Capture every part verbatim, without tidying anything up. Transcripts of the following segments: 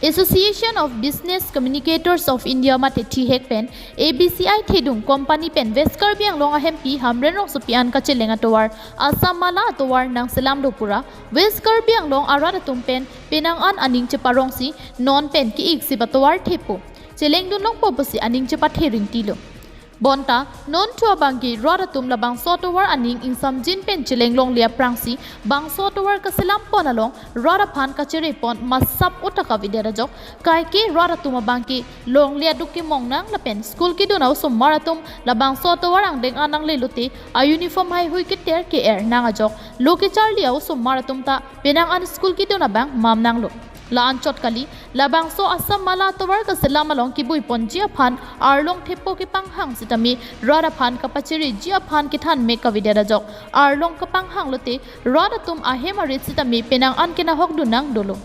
Association of Business Communicators of India mate thihek pen A B C I thedung company pen West Karbi Anglong ahempi Hamren Rongsopi an kacheleng atovar Assam Mala atovar nangselam do pura West Karbi Anglong arat atum pen penang an aning cheparongsi non pen ki-ik sip atovar thepo. Chelengdun longpo pusi aning chepathe ringtilo. Bonta, non thu abangke rat atum labangso atovar aning ingsamjin pen cheleng longle aphrangsi, bangso atovar kaselam pon along, rat aphan kachere pon masap utak avedet ajok, kaike rat atum abangke longle aduk kemong nang lapen school kedun a-osomar atum labangso atovar angdeng an nangle lote, a-uniform heihui keter ke-er nang ajok, lo kecharli a-osomar atum ta penang an school kedun abang mam nanglo. La-anchot kali, labangso Assam Mala atovar kaselam along kebui ponji aphan arlong thepo kepanghang sitame rat aphan kapachereji aphan kethan mek kavedet ajok. Arlong kapanghang lote rat atum ahem arit sitame penang an kenahok dun nang dolo.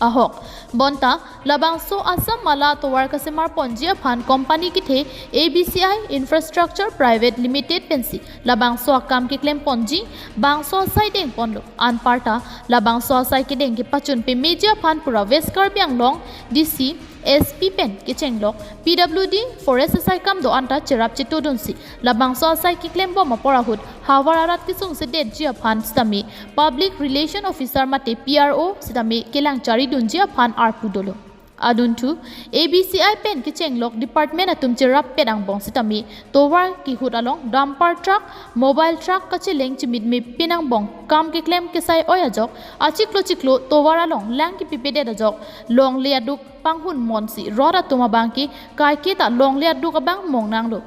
Ahok. Bonta, labangso Assam Mala atovar kasemar ponji aphan company kethe A B C I Infrastructure Private Limited pensi labangso akam keklem ponji, bangso asai deng ponlo. Anparta, labangso asai kedeng kepachun pemeji aphan pura West Karbi Anglong D C, S P pen kechenglok P W D Forest asai kam do-an ta cherap chetudunsi labangso asai keklem bom apor ahut havar arat kesung sedetji aphan sitame Public Relation Officer mate P R O sitame kelang charidunji aphan arpu dolo. Adunthu, A B C I pen kechenglok department atum cherap pet angbong sitame tovar kehut along dumper truck, mobile truck kacheleng chimit me pin angbong kam keklem kesai oi ajok, achiklo chiklo tovar along lang kepipedet ajok, longle aduk panghun monsi rat atum abangke kaike ta longle aduk abang mong nanglo.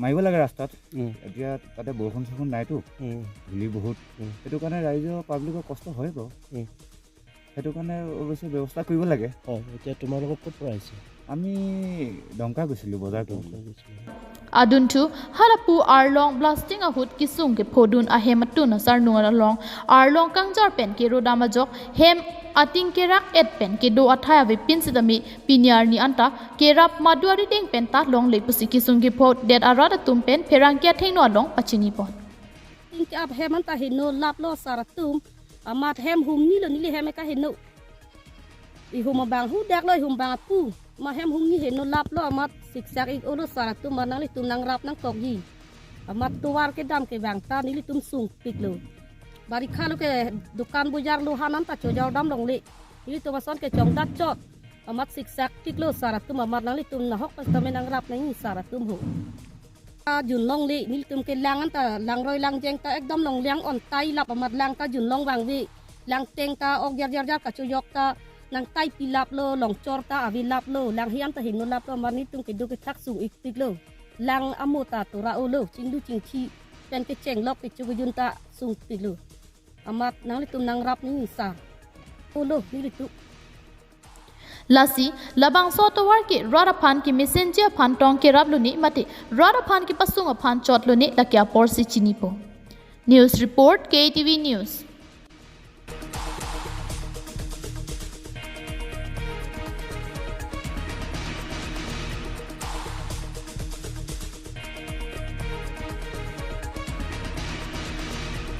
মাৰিব লাগে ৰাস্তাত। উম। এতিয়া তাতে বৰষুণ চৰষুণ নাইতো, উম। ধূলি বহুত। উম। সেইটো কাৰণে ৰাইজৰ, পাব্লিকৰ কষ্ট হয় বাৰু। উম। সেইটো কাৰণে অৱশ্যে ব্যৱস্থা কৰিব লাগে। হয়, এতিয়া তোমালোকৰ ক'ৰ পৰা আহিছে? আমি ডংকা গৈছিলোঁ বজাৰ কৰিবলৈ। ডংকা গৈছিলোঁ। Adunthu, halapu arlong blasting ahut kesung kephodun ahem atun asarnung along arlong kangjar pen kerodam ajok hem ating kerak et pen kedo athai avepin sitame pini arni anta kerap madu arideng pen ta longle pusi kesung kephodet arat atum pen pherangke athengno along pachini pon. Tingke ap hem anta heno laplo sar atum, amat hem hum nilo, neli hem eka heno. Ihum abang hudak lo, ihum abang apu. Ma hem hum ni heno laplo, amat siksak ik olo sar atum, ma nanglitum nangrap nangkokji. Amat tovar kedam kevang ta nelitum sungpiklo. Barikha lo ke dukan bojar lo hanan ta chojordam longle. Nelitum ason ke chongdat chot. Amat siksak tiklo sar atum, amat nanglitum nahok pas tame nangrap nangji sar atum ho. Ajun longle, nelitum ke lang anta langroi langjeng ta ekdom longle-ang ontai lap, amat lang ta junlong vangve. Langteng ta ok jar jar jar kachojok ta nangtai pilaplo, longchor ta avilaplo, lang hiam ta heno laplo, amat nelitum kedo kethak sung ik tiklo. Lang amo ta tora olo, chingdu chingthi pen kechenglok kechokejun ta sungpiklo. Amat nanglitum nangrap nangji sar. Olo, nelitum. Lasi, labangso atovar ke rat aphan kemesenji aphan tong kerap lone mate rat aphan kepasung aphan chot lone lake aporsi chinipo. News report, K T V News.